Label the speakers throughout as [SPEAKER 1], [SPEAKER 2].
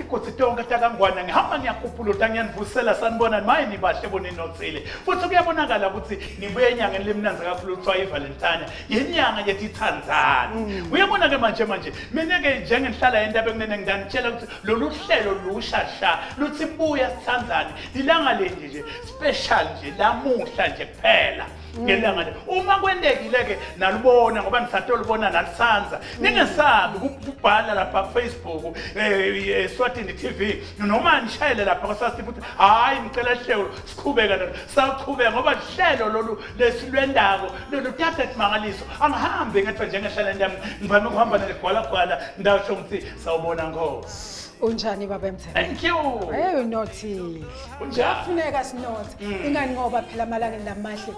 [SPEAKER 1] Kuletigotsi tonke takaNgwane ngihamba ngiyakhuphuluta ngiyanivusela sanibonani maye nibahle boninotsile. Futhi kuyabonakala ukuthi nibuye enyangeni lemnandzi kakhulu kuthiwa iValentine yinyanga yetithandzana. Uyabona ke manje manje mina ke njengenhlala yendaba ekunene ngidanitshela ukuthi lolu hlelo lusha sha luthi buya sithandzane lilanga lenje nje special nje lamuhla nje kuphela. Ngelanga le uma kwentekile ke nalubona ngoba nisatolubona nalisanza ningesabi kubhala lapha ku Facebook Eswatini TV noma nishayele lapha kwaSasip ukuthi hayi ngicela hlelo siqhubeka nalo saqhubeka ngoba hlelo lolu lesilwendako lolu tata timangaliso angihambi ngedwa njengehlala yami ngivame ukuhamba neligwalagwala ndasho ngithi sawubona nkosi.
[SPEAKER 2] Unjani baba Mthembu?
[SPEAKER 1] Thank you.
[SPEAKER 2] Hey unothile.
[SPEAKER 1] Unjani?
[SPEAKER 2] Kufuneka sinothe. Ingani ngoba phela amalangeni lamahle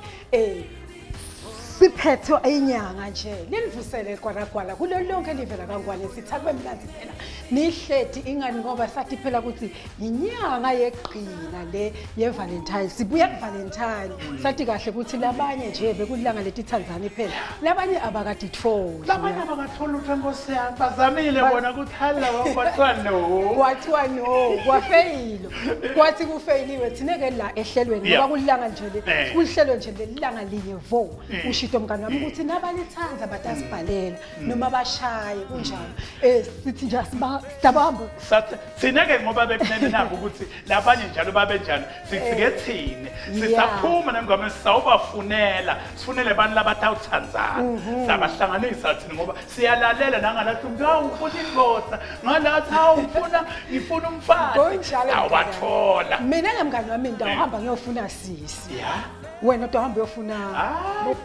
[SPEAKER 2] siphethe inyanga nje linivusele gwalagwala kulo lonke live lakaNgwane sithi akube mnandi phela nihledi ingani ngoba sathi phela ukuthi inyanga yegqina le ye-Valentine sibuya ku-Valentine sathi kahle ukuthi labanye nje bekulilanga letithandzane phela labanye abakaditholi
[SPEAKER 1] Labanye abakatholi lutho nkosi yami bazamile bona ukuthi hello kwathiwa no.
[SPEAKER 2] Kwathiwa no, kwafeyilo. Kwathi kufeyiliwe thina-ke la ehlelweni ngoba kulilanga nje le kulihlelo nje lelilanga linye vo. Ushito mngani wami ukuthi nabalithanda batasibhalela noma bashaye kunjalo. Sithi nje asibabambe.
[SPEAKER 1] Sathi thina-ke ngoba bekunene nabo ukuthi labanye njalo babenjani sithi ke thina sisaphuma nengoma sawubafunela sifunele abantu labatawuthandzana sabahlanganisa thina ngoba siyalalela nangalathi umuntu hawu ufuna indoda ngalathi hawu ufuna ngifuna umfazi
[SPEAKER 2] Kunjalo,
[SPEAKER 1] awubathola.
[SPEAKER 2] Mina-ke mngani wami ngitawuhamba ngiyofuna sisi.
[SPEAKER 1] Ya.
[SPEAKER 2] Wena utawuhamba uyofuna
[SPEAKER 1] Hayi.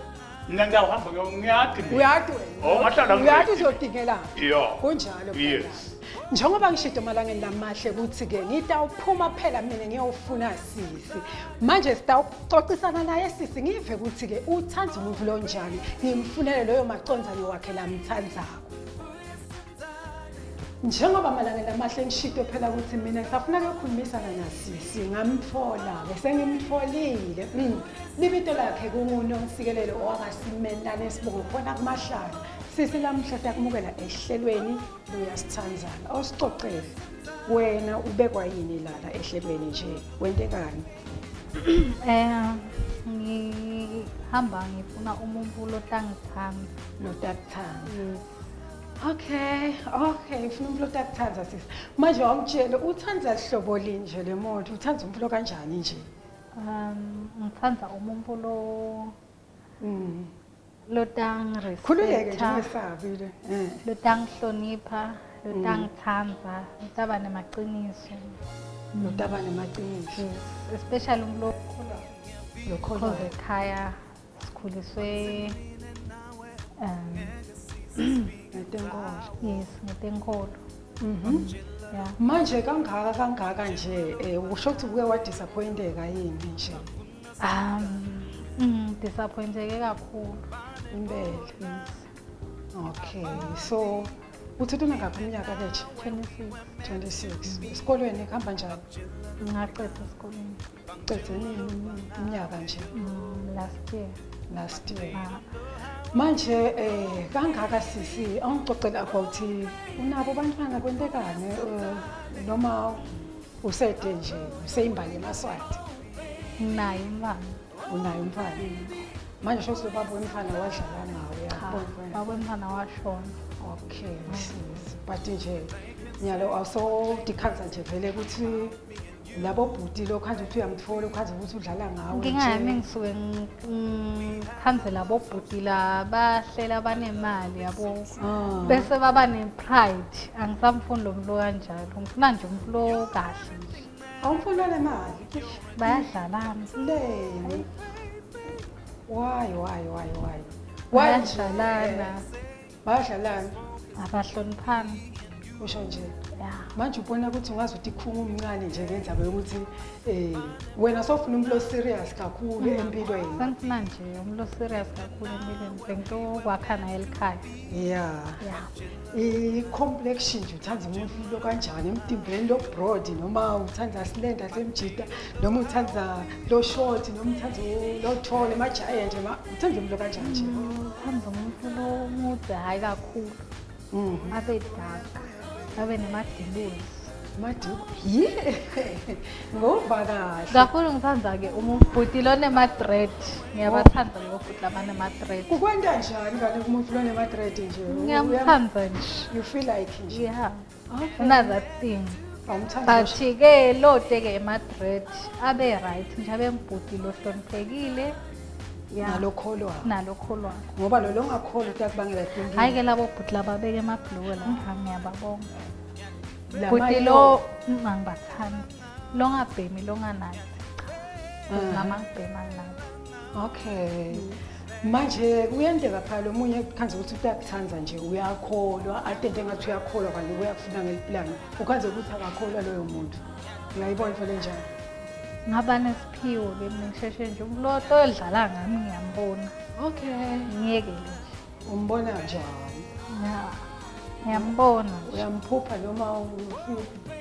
[SPEAKER 1] Mina ngiyawuhamba ngiyadi mina.
[SPEAKER 2] Uyati wena.
[SPEAKER 1] Oh, ngahlala
[SPEAKER 2] Uyati
[SPEAKER 1] ngiready.
[SPEAKER 2] uzodingela.
[SPEAKER 1] Yeah.
[SPEAKER 2] Kunjalo. Mngani
[SPEAKER 1] Yes.
[SPEAKER 2] wami. Njengoba ngishito emalangeni lamahle ukuthi-ke ngitawuphuma phela mina ngiyofuna sisi. Manje sitawuxoxisana naye sisi ngive ukuthi-ke uthanda umuntu lonjani ngimfunele loyo macondzane wakhe lamthandzako. Njengoba amalangeni amahle ngishito phela ukuthi mina ngisafuna kuyokhulumisana nasisi ngamthola-ke sengimtholile. Libito lakhe kunguNonsikelelo owakaSimelane isibongo khona kuMahlala. Sisi lamuhla siyakumukela ehlelweni luyasithandzana. Awusixoxele wena ubekwa yini lana ehlelweni nje wentekani?
[SPEAKER 3] Ngihamba ngifuna umuntu lotangithanda.
[SPEAKER 2] Lotakuthanda.
[SPEAKER 3] Yes.
[SPEAKER 2] Okay, okay, ufuna umuntu otakuthanda sisi. Manje wangitshela uthanda hlobo linje le muntu, uthanda umuntu kanjani nje?
[SPEAKER 3] Ngithanda umuntu lo
[SPEAKER 2] Khululeke nje
[SPEAKER 3] lotangirespecta,
[SPEAKER 2] ungesabi le.
[SPEAKER 3] Lotangihlonipha, lotangithanda, lotaba nemaqiniso.
[SPEAKER 2] Lotaba nemaqiniso.
[SPEAKER 3] Yes, especially umuntu lokholwa.
[SPEAKER 2] Lokholwa.
[SPEAKER 3] Because ekhaya sikhuliswe
[SPEAKER 2] Ngetenkolo.
[SPEAKER 3] Yes, ngetenkolo. Yeah.
[SPEAKER 2] Manje kangaka kangaka nje usho ukuthi uke wadisappointeka yini nje?
[SPEAKER 3] Disappointeke kakhulu.
[SPEAKER 2] Impela.
[SPEAKER 3] Yes.
[SPEAKER 2] Okay, so uthi unangaphi iminyaka ke nje?
[SPEAKER 3] 26.
[SPEAKER 2] 26. Esikolweni kuhamba njani?
[SPEAKER 3] Ngaqeda esikolweni.
[SPEAKER 2] Ucedze nini iminyaka nje?
[SPEAKER 3] Last year.
[SPEAKER 2] Last year. Manje kangaka sisi awungixoxele about unabo abantwana kwentekani noma usede nje useyimbali emaSwati?
[SPEAKER 3] Nginaye umntwana.
[SPEAKER 2] Unaye umntwana. Manje sho ukuthi baba wemfana wadlala ngawe
[SPEAKER 3] Cha,
[SPEAKER 2] uyabona?
[SPEAKER 3] baba wemfana washona.
[SPEAKER 2] Okay, sisi. But nje nyalo awusodikhanza nje vele ukuthi labo bhuti lo khanza ukuthi uyamthola ukhanza ukuthi udlala ngawe
[SPEAKER 3] Inkinga yami
[SPEAKER 2] nje.
[SPEAKER 3] ngisuke ngikhanze labo bhuti la bahlela banemali yabo. Bese baba ne-pride. Angisamfuni lo muntu kanjalo. Ngifuna nje umuntu lo kahle nje.
[SPEAKER 2] Awumfuni le mali?
[SPEAKER 3] Bayadlalana.
[SPEAKER 2] Leni. Why, why, why, why?
[SPEAKER 3] Bayadlalana.
[SPEAKER 2] Bayadlalana.
[SPEAKER 3] Abahloniphani.
[SPEAKER 2] Usho nje.
[SPEAKER 3] Yeah.
[SPEAKER 2] Manje ubona ukuthi ungaze uthi ikhunga umncane nje ngendzaba yokuthi wena sofuna umuntu lo serious kakhulu empilweni.
[SPEAKER 3] Sengifuna nje umuntu lo serious kakhulu empilweni. Bengitokwakha naye elikhaya.
[SPEAKER 2] Yeah.
[SPEAKER 3] Yeah.
[SPEAKER 2] I-complexion nje uthanda umuntu lo kanjani emtimbeni lo broad noma uthanda slender semjita noma uthanda lo short noma uthanda lo tall ema-giant uthanda umuntu kanjani nje?
[SPEAKER 3] Uthanda umuntu lo mude hayi kakhulu. Abe dark. Abe nemadilozi.
[SPEAKER 2] Maduku. Yi. Ngova kahle.
[SPEAKER 3] Kakhulu ngithanda-ke umubhuti lonema-dread. Ngiyabathanda labo bhuti labanema-dread.
[SPEAKER 2] Kukwenta njani kanti umuntu lonema-dread nje?
[SPEAKER 3] Ngiyamthanda nje.
[SPEAKER 2] You feel like nje.
[SPEAKER 3] Yeah.
[SPEAKER 2] Okay.
[SPEAKER 3] Another thing.
[SPEAKER 2] Awumthandi
[SPEAKER 3] But ke lote-ke ema-dread abe right nje abe mbhuti lohloniphekile. Yeah.
[SPEAKER 2] nalokholwa.
[SPEAKER 3] Nalokholwako.
[SPEAKER 2] Ngoba lo longakholwa utakubangela tinkinga.
[SPEAKER 3] Hhayi-ke labo bhuti lababeka emabhuluko lapha ngiyababonga.
[SPEAKER 2] Lama
[SPEAKER 3] Bhuti lo angibathandi. Longabhemi longanathi. Cha. Nami angibhemi anginathi.
[SPEAKER 2] Okay. Manje kuyenzeka phela lo munye kukhanze ukuthi uyakuthanda nje uyakholwa atente ngathi uyakholwa kanti uyakufuna ngeliplani. Ukhanze ukuthi akakholwa loyo muntu. Uyayibona into lenjani?
[SPEAKER 3] Ngaba nesiphiwo-ke mina ngisheshe nje umloto odlala ngami ngiyambona.
[SPEAKER 2] Okay.
[SPEAKER 3] Ngiyekele nje.
[SPEAKER 2] Umbona njani?
[SPEAKER 3] Ya. Ngiyambona nje.
[SPEAKER 2] Uyamphupha noma ufika?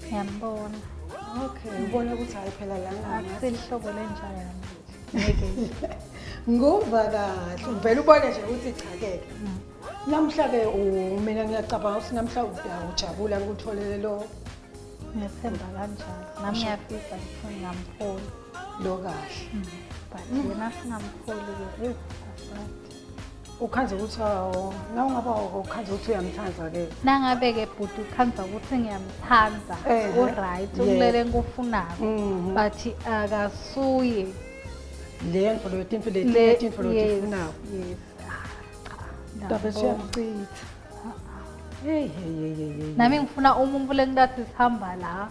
[SPEAKER 3] Ngiyambona.
[SPEAKER 2] Okay, ubona ukuthi hayi phela lana ngathi
[SPEAKER 3] Akusilihlobo lenja yami. Ngiyekele.
[SPEAKER 2] Nguva kahle, uvele ubone nje ukuthi cha-ke. Namhla-ke mina ngiyacabanga ukuthi namhla ujabula ukutholele lo
[SPEAKER 3] Ngethemba kanjalo. Nami ngiyafisa ukuthi ngingamtholi.
[SPEAKER 2] lo kahle.
[SPEAKER 3] But yena singamtholi-ke eyi asadi.
[SPEAKER 2] Ukhanze ukuthi awu na ungaba ukhanze ukuthi uyamthanda-ke.
[SPEAKER 3] Nangabe-ke bhuti ukhanza ukuthi ngiyamthanda
[SPEAKER 2] Ehhe.
[SPEAKER 3] u-right
[SPEAKER 2] Yebo.
[SPEAKER 3] ukulele engikufunako
[SPEAKER 2] Mhm.
[SPEAKER 3] but akasuye
[SPEAKER 2] Le nto leyo tinto
[SPEAKER 3] le-
[SPEAKER 2] letinye tintfo
[SPEAKER 3] yes,
[SPEAKER 2] lotifunako.
[SPEAKER 3] yes. Ah, cha,
[SPEAKER 2] Tabe
[SPEAKER 3] ngiyambona.
[SPEAKER 2] siyamcitha. Hey hey hey hey hey.
[SPEAKER 3] Nami ngifuna umuntu lengilathi sihamba la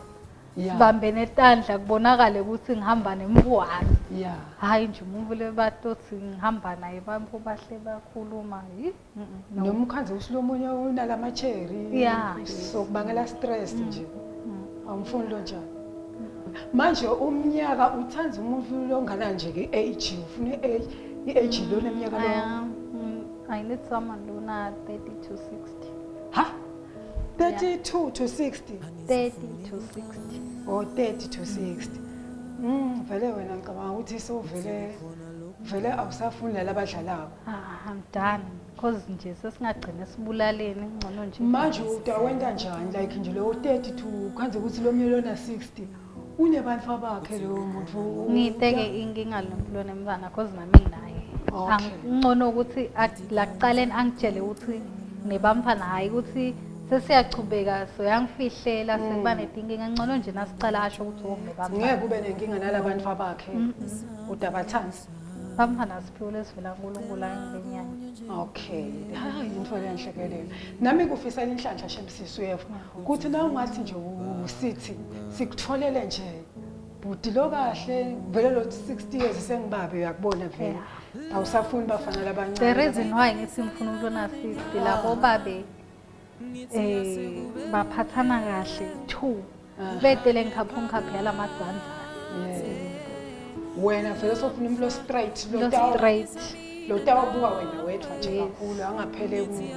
[SPEAKER 2] Yeah.
[SPEAKER 3] sibambene etandla kubonakale ukuthi ngihamba nemntwana.
[SPEAKER 2] Yeah.
[SPEAKER 3] Hhayi nje umuntu lebatothi ngihamba naye bantu bahle bakhuluma yi mm, mm, no.
[SPEAKER 2] Noma ukhanze ukuthi lo munye unalama-cherry.
[SPEAKER 3] Yeah.
[SPEAKER 2] So kubangela stress nje. Awumfuni lo njalo. Manje umnyaka uthanda umuntu longana nje ke age ufuna i-age i-age lo neminyaka lo.
[SPEAKER 3] I need someone lona 30 to 60.
[SPEAKER 2] Ha? 32 to 60
[SPEAKER 3] 30 to 60.
[SPEAKER 2] or 30 to 60. Vele wena ngicabanga ukuthi sowuvele vele awusafuni lalabadlalako.
[SPEAKER 3] Ah, I'm done. Cause nje sesingagcina sibulaleni ngcono nje.
[SPEAKER 2] Manje utawenta njani like nje lo 30 to khanze ukuthi lo mnye lona 60 unebantu abakhe loyo muntu.
[SPEAKER 3] Ngiyiteke inkinga lempilo nemntwana cause nami nginaye.
[SPEAKER 2] Okay.
[SPEAKER 3] Ngcono ukuthi la kuqaleni angitshele ukuthi nebamfana hayi ukuthi sesiyachubeka soyangifihlela sekuba netinkinga ngcono nje nasicala asho ukuthi oh
[SPEAKER 2] Ngeke
[SPEAKER 3] ngebamfana.
[SPEAKER 2] kube nenkinga nalabantu abakhe. Udabathansi.
[SPEAKER 3] Bamfana siphiwe lesivela kuNkulunkulu angibenyanya.
[SPEAKER 2] Okay, hayi into lenhle ke leyo. Nami kufisela inhlanhla shemsisi uyeva. Kuthi na ungathi nje usithi sikutholele nje bhuti lo kahle vele lo 60 years sengibabe uyakubona vele. Awusafuni bafana labancane.
[SPEAKER 3] The reason why ngithi ngifuna umuntu ona 60 labo babe baphathana kahle two bedele ngikhapha ngikhapha yalamadzandzana.
[SPEAKER 2] Yeah. Wena vele sofuna umuntu lo straight
[SPEAKER 3] Lo straight.
[SPEAKER 2] lo tawubuka wena wedwa nje
[SPEAKER 3] Yes.
[SPEAKER 2] kakhulu angaphele kuwe.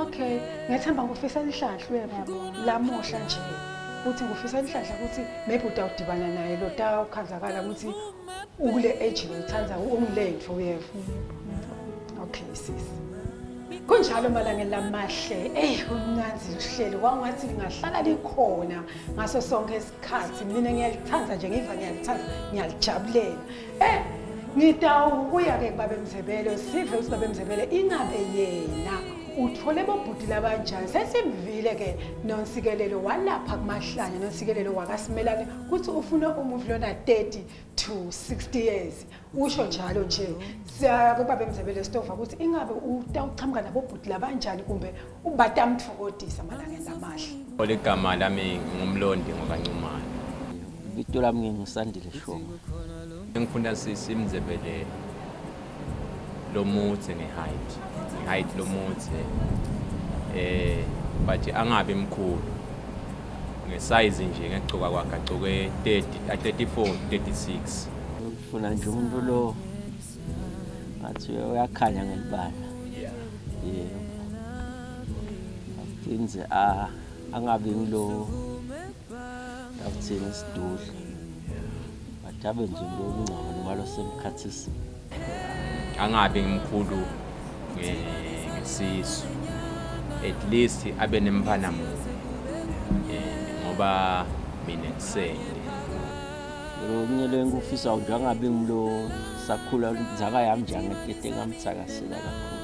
[SPEAKER 2] Okay, ngethemba ngufisa inhlanhla uyeva lamuhla nje. Uthi ngufisa inhlanhla ukuthi maybe utawudibana naye lo tawukhanzakala ukuthi ukule age loyithanda ungilethu uyeva. Okay sisi. Kunjalo malangeni lamahle, eyi kumnandzi uhlelo kwangathi lingahlala likhona ngaso sonke isikhathi. Mina ngiyalithanda nje ngiva ngiyalithanda ngiyalijabulela. Ngitawukuya-ke kubabe Mzebele, sive ukuthi babe Mzebele ingabe yena uthole bobhuti labanjani. Sesimvile-ke Nonsikelelo walapha kuMahlanya, Nonsikelelo wakaSimelane ukuthi ufuna umuntu lona 30 to 60 years. Usho njalo nje. Siya kubabe Mzebele Stova ukuthi ingabe utawuchamuka nabobhuti labanjani kumbe batamthokodisa malangeni lamahle.
[SPEAKER 4] Igama lami ngumlondi ngokaNcumane.
[SPEAKER 5] Ibito lami nginguSandile Shongwe.
[SPEAKER 4] Ngifunda sisi Mzebele lomuthe nge-height. Nge-height lomuthe but angabi mkhulu. Nge-size nje ngegcoka kwakhe agcoke 30, 34, 36.
[SPEAKER 5] Ngifuna nje umuntu lo ngathi uyakhanya ngelibala.
[SPEAKER 4] Yeah.
[SPEAKER 5] Yebo. Aphindze angabi ngilo akuthini isidudla. But abe nje lo ngcono noma lo semkhathisi.
[SPEAKER 4] Angabi mkhulu ngesisu. At least abe nemfana munye. Ngoba Ngoba mina ngisende.
[SPEAKER 5] Lokunye lengikufisa nje angabi ngilo sakhula nzaka yami nje angetete ngamthakasela kakhulu.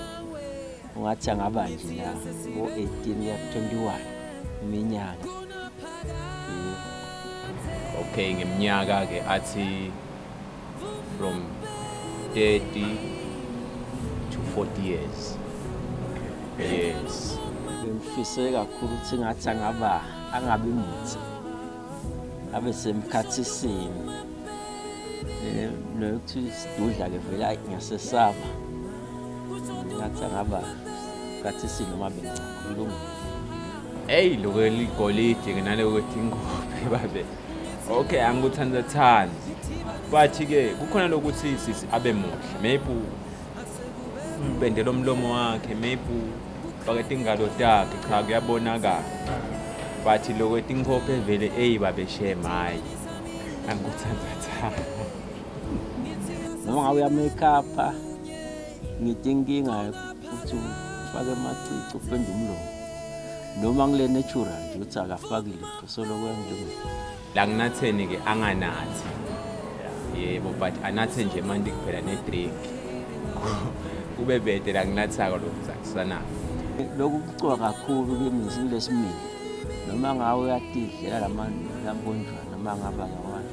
[SPEAKER 5] Ungathi angaba nje la ngo-18 ya 21 iminyaka.
[SPEAKER 4] Okay, ngeminyaka ke athi from 30 to 40 years. Okay. Yes.
[SPEAKER 5] Bengifise kakhulu ukuthi ngathi angaba angabi muthi. Abe semkhathisini. Lokuthi sidudla ke vele ngiyasesaba. Ngathi angaba mkhathisini noma bengikhuluma.
[SPEAKER 4] Hey, lokho ligolide nalokuthi ingophe babe. Okay, angikuthanda thandi. But ke kukhona lokuthi sisi abe muhle. Maybe ubendela umlomo wakhe, maybe fake ingalo takhe, cha kuyabonakala. But lokho ingophe vele hey babe shame hayi. Angikuthanda thandi.
[SPEAKER 5] Noma ngabe uya make up ngithi inkinga futhi ufake amacici upende umlomo. Noma ngile natural nje ukuthi akafaki lutho solo kuyangilungela.
[SPEAKER 4] La nginatheni ke anganathi. Yebo, but anathe nje manje kuphela ne drink. Kube bede la nginathaka lokhu akusana.
[SPEAKER 5] Lokhu kucuka kakhulu kimi ngilesimile. Noma ngawe uyatidlela lamanzi lambonjwana noma ngaba kawana.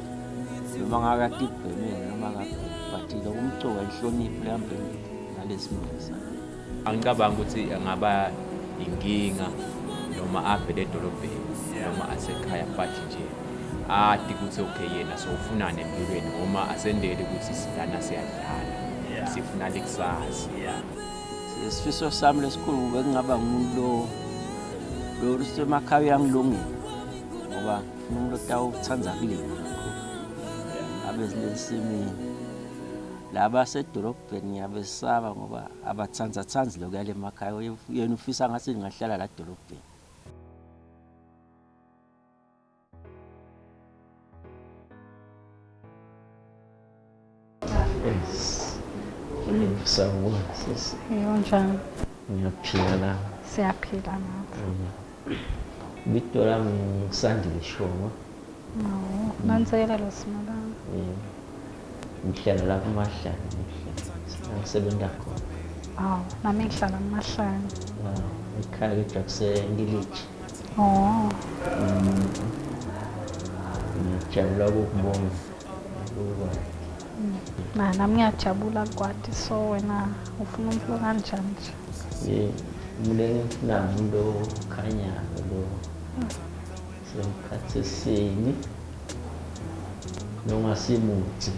[SPEAKER 5] Noma ngabe uyatibhemela noma ngaba but lokumcuka inhlonipho lehambeni nalesimile sakhe.
[SPEAKER 4] Angicabanga ukuthi angaba inkinga noma avele edolobheni noma asekhaya but nje ati ukuthi okay yena sowufunana empilweni noma asendele ukuthi sidana siyadlala sifuna likusasa.
[SPEAKER 5] Isifiso sami lesikhulu bekungaba ngumuntu lo usemakhaya uyangilungela ngoba umuntu otawuthanda kulima kakhulu abe lensimini. Laba sedolobheni ngiyabesaba ngoba abathandathanzi lokuyala emakhaya, yena ufisa ngathi ngingahlala la edolobheni. Yes. Sawubona sisi.
[SPEAKER 3] Yebo njani?
[SPEAKER 5] Ngiyaphila la.
[SPEAKER 3] Siyaphila nathi.
[SPEAKER 5] Ibito lami ngiSandile Shongwe.
[SPEAKER 3] No, Nonsikelelo Simelane.
[SPEAKER 5] Yebo. Ngihlala la kuMahlane ngihlala. Ngisebenza khona.
[SPEAKER 3] Awu, nami ngihlala kuMahlane.
[SPEAKER 5] Ekhaya kodwa kuseNgiliji.
[SPEAKER 3] Oh.
[SPEAKER 5] Ngiyajabula ukukubona.
[SPEAKER 3] Na nami ngiyajabula kwati so wena ufuna umuntu kanjani nje?
[SPEAKER 5] Mina ngifuna umuntu okhanyayo lo semkhathisini nongasimuthi.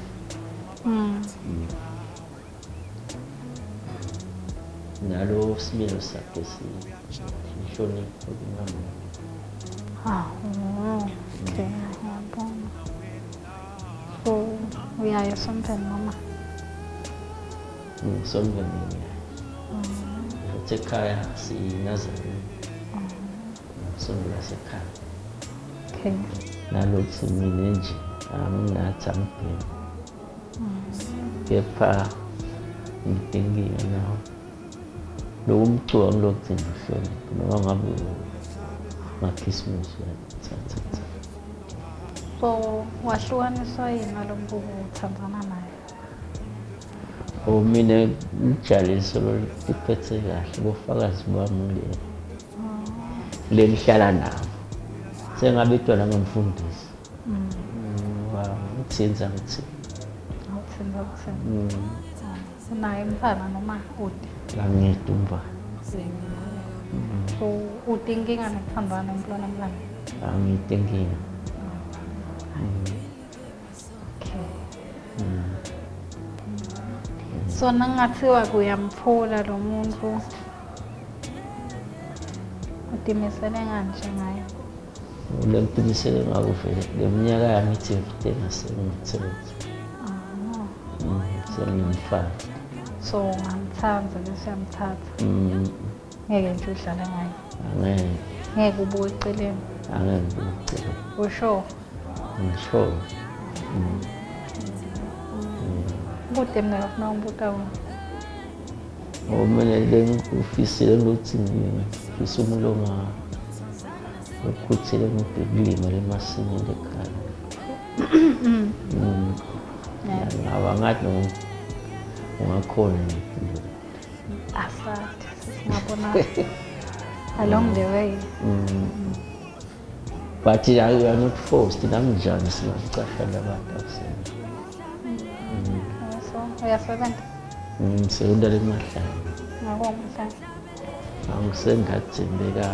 [SPEAKER 5] Nalo similo sakhe sihlonipho kunami.
[SPEAKER 3] Ah, okay, ngiyabona. So uyaya esontweni noma?
[SPEAKER 5] Esontweni ngiyaya. Futhi ekhaya siyiNazarene. Isonto lasekhaya.
[SPEAKER 3] Okay.
[SPEAKER 5] Nalokuthi mina nje anginathi angibhemi. Kepha ngidingiwe nawo. Lowo mculo ngilokuthi ngihloniphe noma ngabe ngakhisimusi uyathatha.
[SPEAKER 3] So wahlukaniswa yini nalo mbuku uthandana naye?
[SPEAKER 5] Oh mina ngijaliso liphethe kahle bofakazi bami le ngihlala nabo. Sengabitwa nangomfundisi. Ngithinza ngithi.
[SPEAKER 3] Awuthinza uthini? Unaye umntwana noma ude?
[SPEAKER 5] Angiyedwa umntwana.
[SPEAKER 3] So ude inkinga nokuthandana nomntwana mlanga?
[SPEAKER 5] Angiyide inkinga.
[SPEAKER 3] Okay. So nangathiwa kuyamphula lo muntu utimisele ngani nje ngaye?
[SPEAKER 5] Le ngitimisele ngako vele le minyaka yami ithi ngifike ngasengi-30. Sengimfana.
[SPEAKER 3] So ungamthanda bese uyamthatha? Ngeke nje udlale ngaye?
[SPEAKER 5] Angeke.
[SPEAKER 3] Ngeke ubuke eceleni?
[SPEAKER 5] Angeke ngibuke eceleni.
[SPEAKER 3] Usho?
[SPEAKER 5] Ngisho.
[SPEAKER 3] Kude mina ngifuna ukubuka wena.
[SPEAKER 5] Oh mina le ngikufisile ukuthi ngifisa umuntu Ukhuthele ngibhekulima lemasimini ekhaya. Ngathi ungakhona nempilo.
[SPEAKER 3] Asante, singabona along the way.
[SPEAKER 5] But you are not forced, namnjani singacasha labantu akusena.
[SPEAKER 3] So uyasebenza?
[SPEAKER 5] Ngisebenza emahlala.
[SPEAKER 3] Ngako umhlaba.
[SPEAKER 5] Angisengathembe ka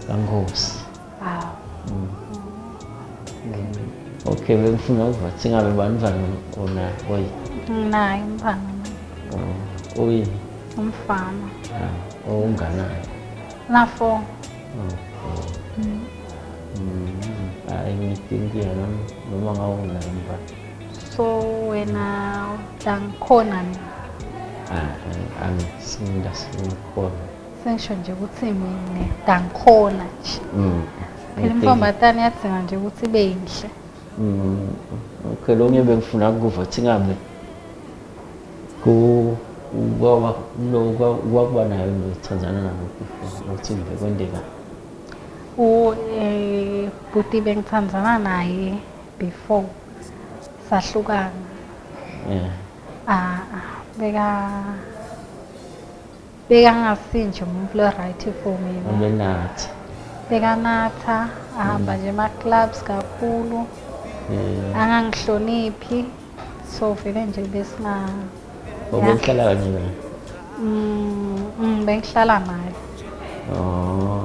[SPEAKER 5] kaNkosi.
[SPEAKER 3] Wow.
[SPEAKER 5] Okay, bengifuna ukuva singabe bantwana ona oyi.
[SPEAKER 3] Nginaye umfana.
[SPEAKER 5] Oyini?
[SPEAKER 3] Umfana.
[SPEAKER 5] Ah, owunganayo.
[SPEAKER 3] Na 4.
[SPEAKER 5] Hayi ngidinga noma ngawunayo umfana.
[SPEAKER 3] So wena utangikhona ni?
[SPEAKER 5] Angisingakhona.
[SPEAKER 3] Sengisho nje ukuthi mina ngikhona nje. Phela intombazane yadzinga nje ukuthi ibe yinhle.
[SPEAKER 5] Okay, lo ngibe ngifuna ukuva ukuthi ngabe kwakuba nayo ngithandzana nabo before ukuthi ngibe kwendeka.
[SPEAKER 3] Bhuti bengithandzana naye before sahlukana.
[SPEAKER 5] Yeah.
[SPEAKER 3] Beka ngasinje umuntu lo right for mina.
[SPEAKER 5] Abenatha.
[SPEAKER 3] Bekanatha, ahamba nje ema-clubs kakhulu. Angangihloniphi. So vele nje besinga
[SPEAKER 5] Wabuhlala kanye naye?
[SPEAKER 3] Bengihlala naye.
[SPEAKER 5] Oh.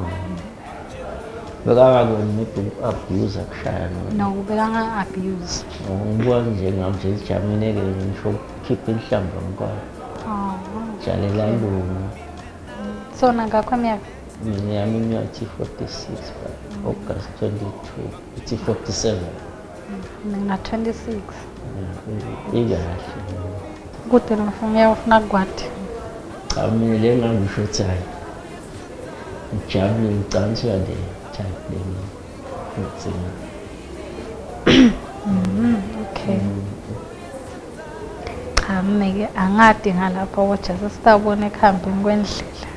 [SPEAKER 5] Bekangakoni maybe uku-abuse akushaya noma?
[SPEAKER 3] No, bekanga-abuse.
[SPEAKER 5] Ngibuka nje ngami nje lijamile-ke ngisho ukukhipha inhlamba ngikwalo.
[SPEAKER 3] Oh.
[SPEAKER 5] Jalela lunga.
[SPEAKER 3] So nangakho iminyaka?
[SPEAKER 5] Mina yami iminyaka ithi 46 but August 22 ithi 47.
[SPEAKER 3] Mina 26.
[SPEAKER 5] Ikahle.
[SPEAKER 3] Kude lo ufuna kukwati.
[SPEAKER 5] Cha mina le ngangisho ukuthi hayi. Ngijabule ngicabanga ukuthi le type le futhi.
[SPEAKER 3] Okay. Cha mina-ke angadi ngalapho kodwa sesitabona ekuhambeni kwendlela.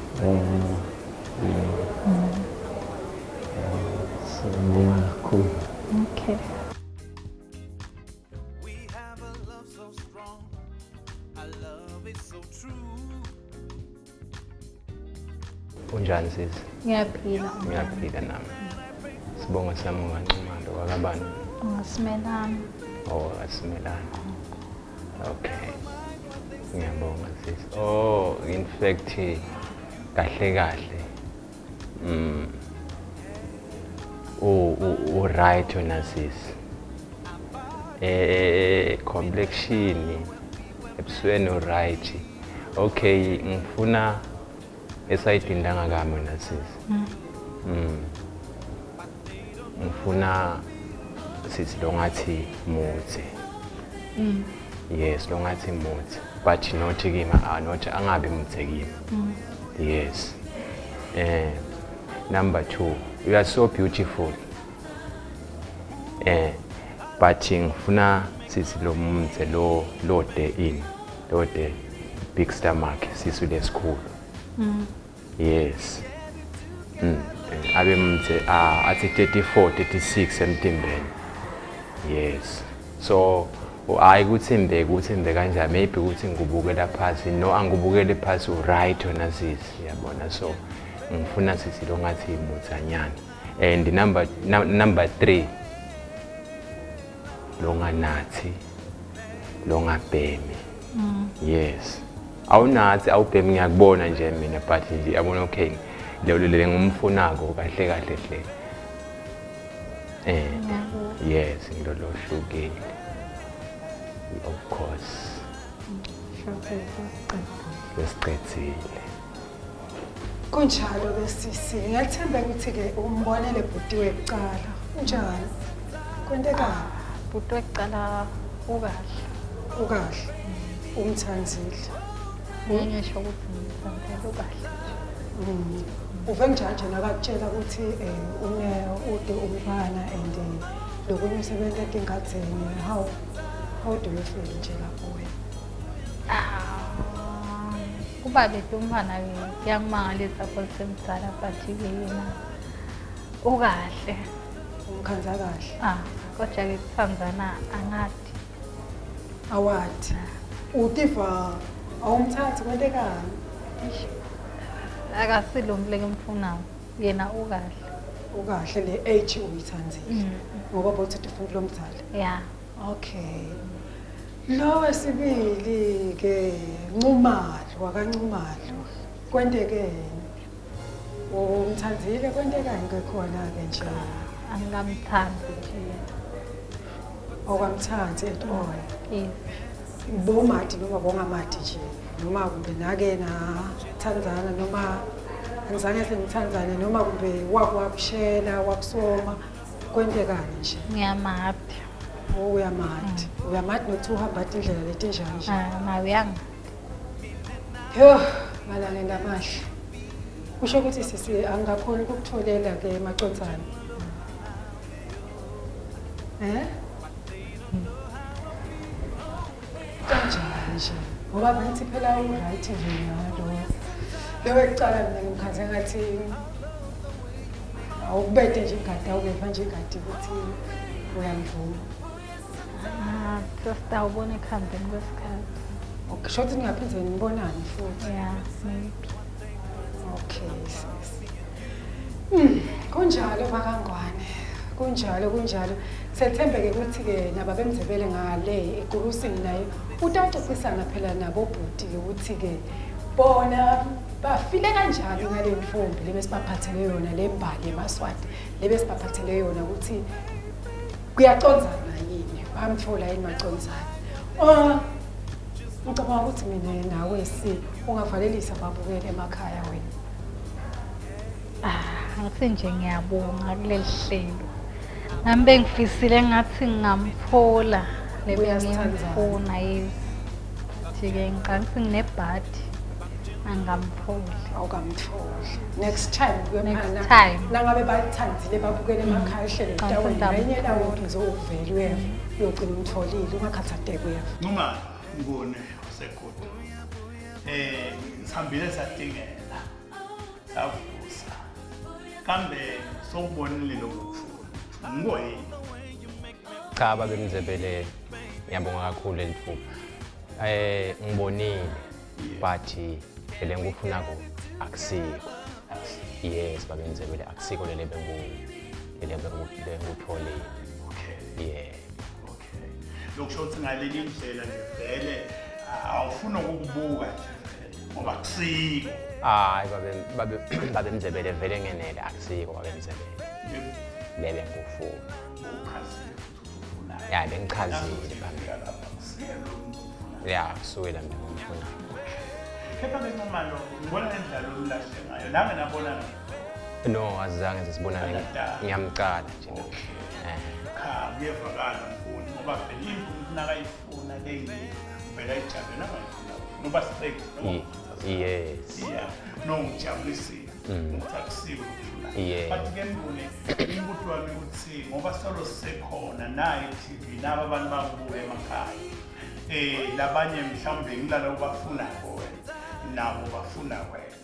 [SPEAKER 5] Siyabonga kakhulu.
[SPEAKER 3] Okay.
[SPEAKER 6] We have a love so strong, our love is so true.
[SPEAKER 7] Unjani sisi?
[SPEAKER 3] Ngiyaphila.
[SPEAKER 7] Ngiyaphila nami. Sibonga sami nganqumalo wakabani?
[SPEAKER 3] Ngasimelana.
[SPEAKER 7] Oh, asimelana. Okay. Ngiyabonga sisi. Oh, in fact kahle kahle. U right wena sisi. Complexion ebusweni u right. Okay, ngifuna esayidini langakami wena sisi. Ngifuna sisi lo ngathi muthe. Yes, lo ngathi muthe. But not kimi, not angabi muthe kimi. Yes. Number 2, you are so beautiful. But ngifuna sisi lo muthe lo de in, lo de big stomach, sisu lesikhulu. Yes. Abe muthe athi 34, 36 emtimbeni. Yes. So hayi ukuthi ngibeke kanjani, maybe ukuthi ngikubukela phansi, no angikubukele phansi, u right wena sisi, yabona. So ngifuna sisi lo ngathi muthanyana. And number 3, lo nganathi, lo ngabhemi. Yes. Awunathi awubhemi ngiyakubona nje mina, but nje yabona okay lo le ngumfunako kahle kahle hle. Yes, ngilolo shukile. Of course. Lesiqedile.
[SPEAKER 2] Kunjalo ke sisi, ngiyathemba ukuthi ke umbonele bhuti wekuqala. Unjani? Kwentekani?
[SPEAKER 3] Bhuti wekuqala ukahle.
[SPEAKER 2] Ukahle. Umthanzile.
[SPEAKER 3] Ngisho ukuthi ngithandela ukahle.
[SPEAKER 2] Uve njani nje nakakutshela ukuthi une ude umfana and lokunye usebenza etingadzeni, how do you feel nje lapho wena?
[SPEAKER 3] Kuba bete umfana-ke kuyangimangalisa cause semdala but-ke yena ukahle.
[SPEAKER 2] Umkhanza kahle.
[SPEAKER 3] Ah, kodwa-ke kuthandzana angadi.
[SPEAKER 2] Awadi. Utiva awumthathi kwentekani?
[SPEAKER 3] Akasilo umuntu engimfunayo. Yena ukahle.
[SPEAKER 2] Ukahle le age uyithandzile. Ngoba bothi ufuna lomdala.
[SPEAKER 3] Ya.
[SPEAKER 2] Okay. Lo wesibili ke Nxumalo wakaNxumalo kwentekeni? Umthandzile kwentekani ke khona ke nje?
[SPEAKER 3] Angikamthandi nje.
[SPEAKER 2] Okwamthanzi at all.
[SPEAKER 3] Yes.
[SPEAKER 2] Bomadi noma bongamadi nje noma kumbe nake nathandzana noma angizange sengithandzane noma kumbe wakwakushela wakusoma kwentekani nje?
[SPEAKER 3] Ngiyamadi.
[SPEAKER 2] Uyamadi. Uyamadi nokuthi uhamba indlela letinjani nje.
[SPEAKER 3] Ah, nawe uyangadi.
[SPEAKER 2] Yho, malangeni amahle. Kusho ukuthi sisi angakhoni ukukutholela ke macontsana. Eh? Kanjani nje? Ngoba ngathi phela u-right nje nalo. Leyo ekucala mina ngimkhanze ngathi awukubede nje ingadi awukeva nje ingadi ukuthi uyamvuma.
[SPEAKER 3] Ah, sesitawubona ekuhambeni kwesikhathi.
[SPEAKER 2] Okay, sho ukuthi ningaphinde nibonane futhi.
[SPEAKER 3] Ya, maybe.
[SPEAKER 2] Okay, sis. Kunjalo bakaNgwane. Kunjalo, kunjalo. Sethembe-ke ukuthi-ke nababemzebele ngale ekurusini naye utawuxoxisana phela nabo bhuti-ke ukuthi-ke bona bafile kanjani ngale ntombi le besibaphathele yona le mbali yemaswati le besibaphathele yona ukuthi kuyacondzana yini bamthola yini macondzana. Oh, ngicabanga ukuthi mina nawe si ungavalelisa babukele emakhaya wena.
[SPEAKER 3] Ah, ngithi nje ngiyabonga kuleli hlelo. Nami bengifisile ngathi ngingamthola le bengimfuna yes. Jike ngicabanga ukuthi nginebhadi angamtholi.
[SPEAKER 2] Awukamtholi. Next time
[SPEAKER 3] Next time.
[SPEAKER 2] Nangabe bathandzile babukele emakhaya ihlelo
[SPEAKER 3] Cha,
[SPEAKER 2] litawena
[SPEAKER 3] ngithandza
[SPEAKER 2] enye lawo uzovela uyeva uyogcina umtholile ungakhathateki uyeva.
[SPEAKER 1] Nxumalo Nguni waseGudu. Sihambile sadingela. Savusa. Kambe sokubonile lokufuna. Angiko yini?
[SPEAKER 7] Cha babemzebele ngiyabonga kakhulu leli thuba. Ngibonile but le ngikufuna ko akusiko. Yes babemzebele akusiko lele bengutholile.
[SPEAKER 1] Okay.
[SPEAKER 7] Yeah.
[SPEAKER 1] Okay. Lokusho ukuthi ngaleli ndlela nje vele awufuni ukukubuka nje vele ngoba akusiko.
[SPEAKER 7] Hayi babemzebele vele ngenele akusiko babemzebele. Lebe ngikufuna.
[SPEAKER 1] Uchazile futhi ufunayo.
[SPEAKER 7] Ya bengichazile phambili.
[SPEAKER 1] Lapha akusiyo lo muntu ofunayo.
[SPEAKER 7] Ya kusukela mina ngimfuna.
[SPEAKER 1] Kepha-ke Nxumalo ngibona ngendlela olulahle ngayo. Nange nabonana.
[SPEAKER 7] No azange sisibonane ngiyamcala nje.
[SPEAKER 1] Cha kuyevakala mfuni ngoba vele into umuntu nakayifuna leyiyo vele ayijabule nangayifuna noba straight noma
[SPEAKER 7] Yes.
[SPEAKER 1] Yeah, no ngijabulisile ukuthi akusiko lokufuna.
[SPEAKER 7] Yeah.
[SPEAKER 1] But ke Mnguni umbuto wami uthi ngoba solo sisekhona naye TV naba abantu bakubuka emakhaya. Labanye mhlawumbe ngilalo bafunako wena nabo bafuna wena.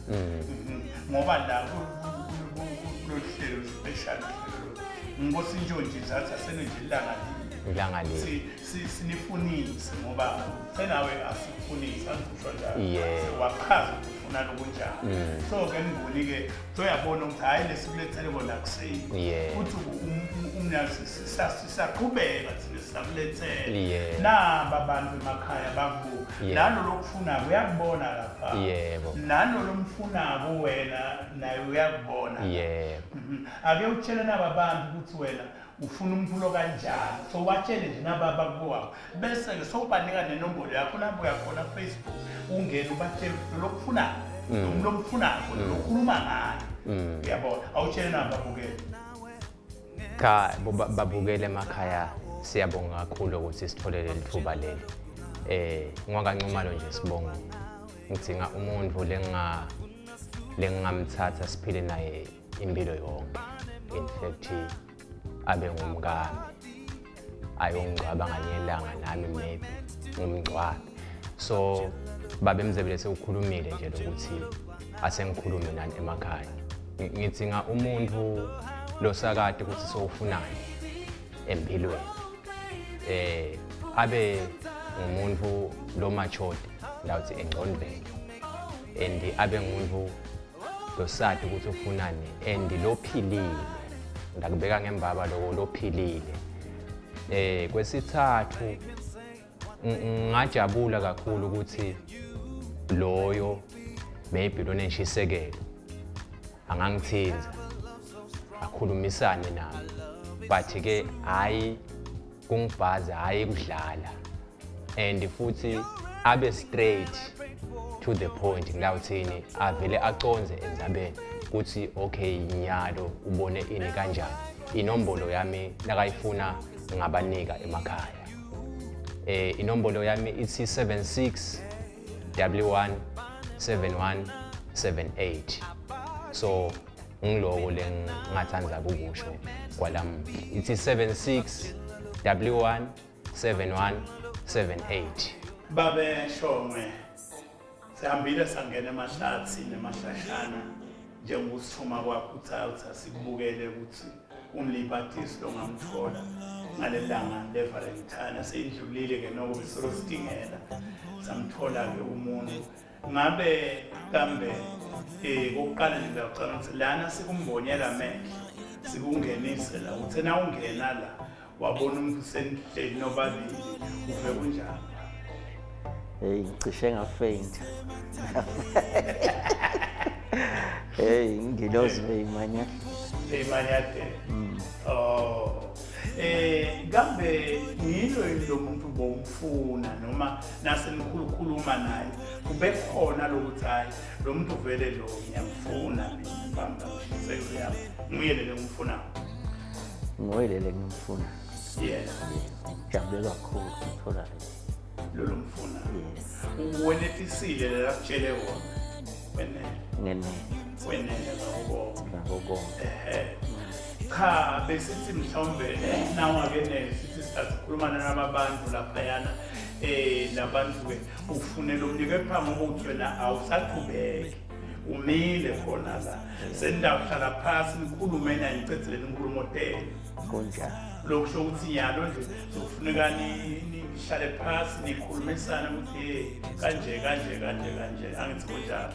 [SPEAKER 1] Ngoba la kulolu hlelo special hlelo Nkosi nje zathi asenje ilanga linye.
[SPEAKER 7] Ilanga linye.
[SPEAKER 1] Sinifunise ngoba senawe asikufunisi angisho njalo.
[SPEAKER 7] Yeah.
[SPEAKER 1] Wachaza ukuthi ufuna lokunjani. So ke Mnguni ke soyabona ukuthi hayi lesikulethele kona akusiko.
[SPEAKER 7] Yeah.
[SPEAKER 1] Futhi umnyazi sisaqhubeka thina sisakulethele.
[SPEAKER 7] Yeah.
[SPEAKER 1] Naba abantu emakhaya bakubuka.
[SPEAKER 7] Yeah.
[SPEAKER 1] Nalo lokufunayo uyakubona lapha.
[SPEAKER 7] Yebo.
[SPEAKER 1] Nalo lomfunako wena naye uyakubona.
[SPEAKER 7] Yebo.
[SPEAKER 1] Ake utshele naba bantu ukuthi wena ufuna umculo kanjani. So watshele nje naba bakuwabo. Bese ke sowubanika nenombolo yakho lapho uyakhona Facebook ungene ubatshele lokufunayo. Lomfunako lokhuluma ngayo. Uyabona awutshele naba babukele.
[SPEAKER 7] Cha babukele emakhaya siyabonga kakhulu ukuthi sithole leli thuba leli. NgwakaNxumalo nje sibonga. Ngidinga umuntu lengingamthatha siphile naye impilo yonke. In fact abe ngumkami. Ayongcwaba ngelinye ilanga nami maybe ngumngcwabe. So Baba Mzebele sewukhulumile nje lokuthi asengikhulume nani emakhaya. Ngidzinga umuntu losakade ukuthi sowufunani empilweni. Abe ngumuntu lo matured lawuthi engqondweni and abe ngumuntu losadi ukuthi ufunani and lophilile. Ngakubeka ngembaba lokho lophilile. Kwesithathu ngajabula kakhulu ukuthi loyo maybe lonenshisekelo angangithinza akhulumisane nami, but ke hayi kungibhaza, hayi kudlala, and futhi abe straight to the point. Ngilawuthini avele aconze endzabeni ukuthi okay, nyalo ubone ini kanjani. Inombolo yami nakayifuna ngabanika emakhaya. Inombolo yami ithi 76 11 71 78. So ngiloko lengingathanda kukusho kwalamuhla, ithi 76 11 71 78.
[SPEAKER 1] Babe Shongwe, sihambile sangena emahlathi nemahlashana njengokusithuma kwakho uthi asikubukele ukuthi umlibatisi longamthola ngalelanga le-Valentine. Seyidlulile ke noko, besolo sitingela samthola-ke umuntu. Ngabe kambe kokuqala nje ngiyacela ukuthi lana sikumbonyela amehlo, sikungenise la, uthe na ungena la wabona umuntu senihleli nobabili, uve kunjani?
[SPEAKER 5] Hey, ngicishe ngafainta. Hey, ngilozi beyimanya.
[SPEAKER 1] Beyimanyathe. Oh. Kambe ngilo yini lo muntu bomfuna, noma nasenikhulukhuluma naye kube khona lokuthi hayi, lo muntu vele lo ngiyamfuna mina, bamba ngishisekelo yami, nguye le ngimfunayo?
[SPEAKER 5] Nguye lele ngimfuna. Jabule kakhulu ukuthola
[SPEAKER 1] le. Lo mfuna.
[SPEAKER 5] Yes.
[SPEAKER 1] Wenetisile lela kutshele wona? Wenele?
[SPEAKER 5] Ngenele.
[SPEAKER 1] Wenele ngako konke?
[SPEAKER 5] Ngako konke.
[SPEAKER 1] Ehe. Cha, besithi mhlawumbe nawakenele sithi sikhuluma nalaba bantu laphayana, labantu ke ufunela umnike phambi ukuthi wena awusaqhubeki, umile khona la, senidawuhlala phasi nikhulume naye, nicedzele inkulumo tenu.
[SPEAKER 5] Kunjani?
[SPEAKER 1] Lokusho ukuthi nyalo nje sokufuneka nihlale phasi nikhulumisane ukuthi hey, kanje kanje kanje kanje, angithi kunjalo?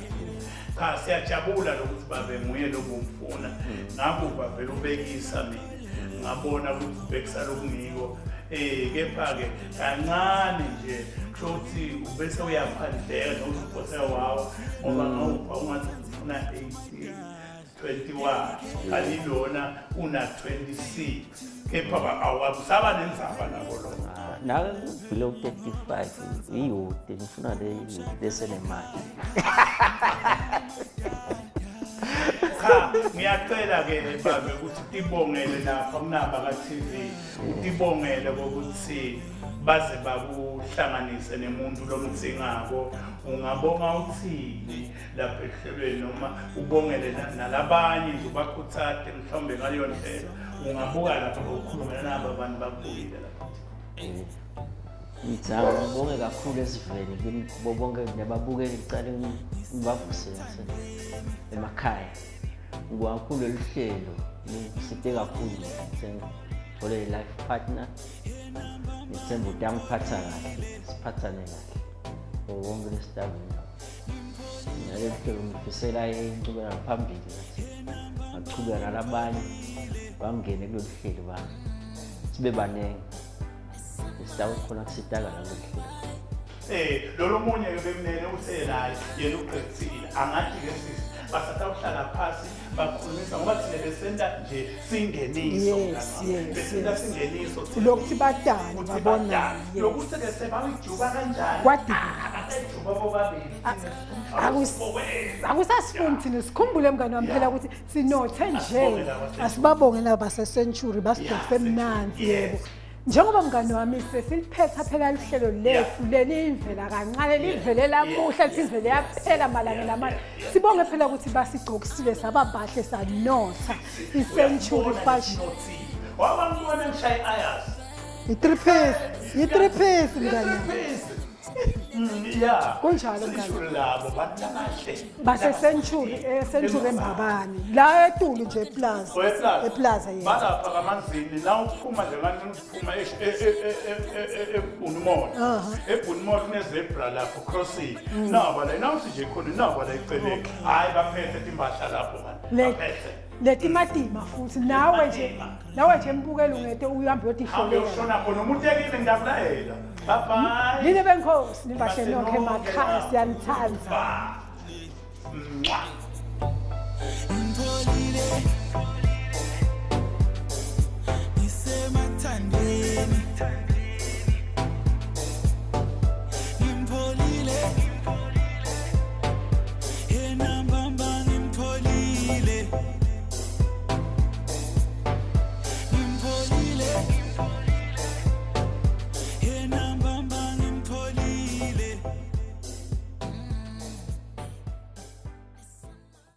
[SPEAKER 1] Cha, siyajabula lokuthi babe nguye lobumfuna. Ngakuva vele ubekisa, mina ngabona ukuthi ubekisa lokungiko. Kepha-ke kancane nje kusho ukuthi ubese uyaphandleka nokuthi uphoseka wawo, ngoba ngawupha ungathi ufuna 18 21, kanti lona una 26, kepha awakusaba nenzaba nako lona.
[SPEAKER 5] Ah, nawe below 35 iyude, ngifuna le lesenemali.
[SPEAKER 1] Cha, ngiyacela-ke babe ukuthi utibongele lapha kunaba ka-TV, utibongele kokuthi baze bakuhlanganise nemuntu lomdzingako. Ungabonga uthini lapha ehlelweni, noma ubongele nalabanye nje, ubakhuthate mhlawumbe ngaleyo ndlela? Ungabuka lapha ukhulume nabo abantu bakubukile lapha.
[SPEAKER 5] Ngizama ngibonge kakhulu esiveni kubo bonke nababukeli, ngicale ngibavuse emakhaya. Ngibonga kakhulu lolu hlelo, ngisite kakhulu, sengithole i-life partner. Ngithemba ukuthi angiphatha kahle, siphathane kahle wonke lesitavini. Nalolu hlelo ngifisela inqubekela phambili, ngathi ngachubeka nalabanye bangene kulolu hlelo, ba sibe baningi esitawukhona kusitakala kulolu hlelo.
[SPEAKER 1] Lolo munye ke bekumele uthe naye yena uqedile, angathi ke sisi basatha uhlala phasi bakhulumisa, ngoba thina besenta nje singeniso. Besenta singeniso.
[SPEAKER 2] Lokuthi badane
[SPEAKER 1] ukuthi
[SPEAKER 2] babonane.
[SPEAKER 1] Badane. Lokuthi ke sebayijuba kanjani.
[SPEAKER 2] Kwadingeka.
[SPEAKER 1] Abasejuba bobabili.
[SPEAKER 2] Akusasifuni thina, sikhumbule mngani wami phela ukuthi sinothe nje.
[SPEAKER 1] Asibonge laba.
[SPEAKER 2] Asibabonge laba base-Century basidokise mnandi. Yebo, njengoba mngani wami sesiliphetha phela luhlelo lethu leli imvela kancane livele lamuhla, livele yaphela malanga lamanye. Sibonge phela ukuthi basigcokisile saba bahle sanotha, i-Century Fashion.
[SPEAKER 1] Wabangibona ngishaye ayas.
[SPEAKER 2] I-three piece, i-three piece mngani wami.
[SPEAKER 1] Three piece. Ya.
[SPEAKER 2] Kunjalo, mngani.
[SPEAKER 1] Sisho labo bantu abahle.
[SPEAKER 2] Base-Century, e-Century eMbabane. La etulu nje eplaza.
[SPEAKER 1] Eplaza.
[SPEAKER 2] Eplaza yebo.
[SPEAKER 1] Balapha kamanzini la uphuma nje kanti uphuma eBhunu Mall. EBhunu Mall kunezebra lapho crossing. Naba la nawuthi nje khona naba la eceleni. Hayi baphethe timpahla lapho man. Baphethe.
[SPEAKER 2] Letimatima futhi nawe nje
[SPEAKER 1] Letimatima.
[SPEAKER 2] nawe nje mbukeli ungete uhambe
[SPEAKER 1] Hambe
[SPEAKER 2] uyotihlolela.
[SPEAKER 1] ushona khona umuntu ekini ngiyakulayela. Bye bye.
[SPEAKER 2] Nini benkosi nibahle nonke
[SPEAKER 1] Nibahle nonke
[SPEAKER 2] emakhaya
[SPEAKER 1] la.
[SPEAKER 2] siyanithanda.
[SPEAKER 1] Bye.